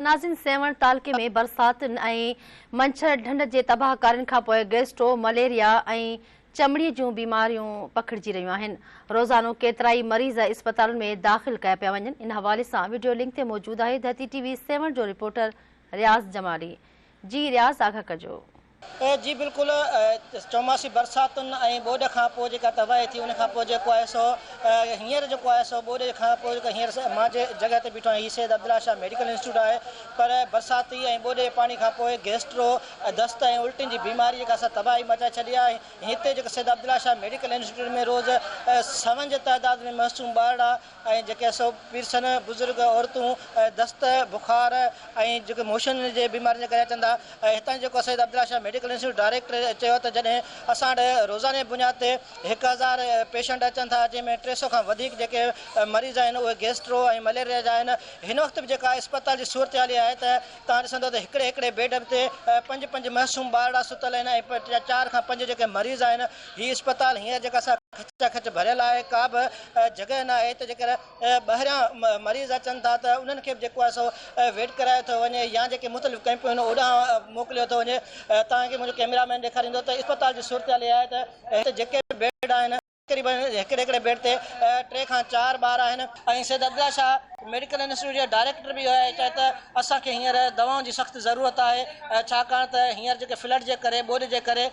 ناظرين سيوهڻ تعلقي ۾ برساتن ۽ منڇر ڍنڍ جي تباهه ڪارين کانپوء گيسٽرو، مليريا ۽ چمڙي جون بيماريون پکڙجي رهيون آهن، روزانو ڪيترائي مريض اسپتالن ۾ داخل ڪيا پيا وڃن، ان حوالي سان وڊيو لنڪ تي موجود آهي ڌرتي ٽي وي سيوهڻ جو رپورٽر رياض جمالي جي رياض آگاهه ڪجو. جي بلڪل چوماسي برساتن ۽ ٻوڏ کان پوء جيڪا تباهي ٿي ان کان پوء جيڪو آهي سو هينئر جيڪو آهي سو ٻوڏ کان پوء جيڪو هينئر مان جنهن جڳهه تي بيٺو آهيان هي Syed Abdullah Shah medical institute آهي پر برساتي ۽ ٻوڏ جي پاڻي کان پوء گيسٽرو دست ۽ الٽين جي بيماري جيڪا سا تباهي مچائي ڇڏي آهي هتي جيڪو سيد عبدالله شاهه ميڊيڪل انسٽيٽيوٽ ۾ روز سون جي تعداد ۾ معصوم ٻارڙا ۽ جيڪي سو پيرسن بزرگ عورتون دست بخار ۽ جيڪي موشن جي بيمارين جي ڪري اچن ٿا ۽ هتان جيڪو Syed Abdullah Shah medical institute director چيو ته جڏهن اسان وٽ روزاني بنياد تي 1000 پيشنٽ اچن ٿا جنهن ۾ 300 کان وڌيڪ جيڪي مريض آهن اهي گيسٽرو ۽ مليريا جا آهن هن وقت به جيڪا اسپتال جي صورتحال اها آهي ته توهان ڏسندو ته هڪڙي هڪڙي بيڊ تي پنج پنج معصوم ٻارڙا ستل آهن ۽ چار کان پنج جيڪي مريض آهن هي اسپتال هينئر جيڪا سا کچا کچ ڀريل آهي ڪا به جڳهه نه آهي ته جيڪر ٻاهريان مريض اچن ٿا ته انهن کي به جيڪو آهي سو ويٽ ڪرايو ٿو وڃي يا جيڪي مختلف ڪئمپون آهن اوڏانهن موڪليو ٿو وڃي توهان کي منهنجو ڪئميرا مين ڏيکاريندو ته اسپتال جي صورتحال اها آهي ته هتي جيڪي به بيڊ آهن تقريبن هڪڙي هڪڙي بيڊ تي ٽي کان چار ٻار آهن ۽ سيد عبدالله شاهه ميڊيڪل انسٽيٽيوٽ جي ڊائريڪٽر به اهو چيو ته اسان کي هينئر دوائن جي سخت ضرورت آهي ڇاڪاڻ ته هينئر جيڪي فلڊ جي ڪري ٻوڏ جي ڪري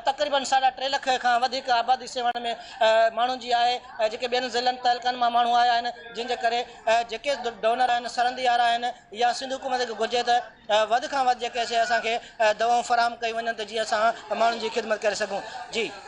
تقريبن ساڍا ٽي لک کان وڌيڪ آبادي سيوهڻ ۾ ماڻهن جي آهي جيڪي ٻين ضلعن تعلقن مان ماڻهو آيا آهن جن جي ڪري جيڪي ڊونر آهن سرندي وارا آهن يا سنڌ حڪومت کي گهرجي ته وڌ کان وڌ جيڪي سي اسان کي دوائون فراهم ڪيون وڃن ته جيئن اسان ماڻهن جي خدمت ڪري سگهون جي.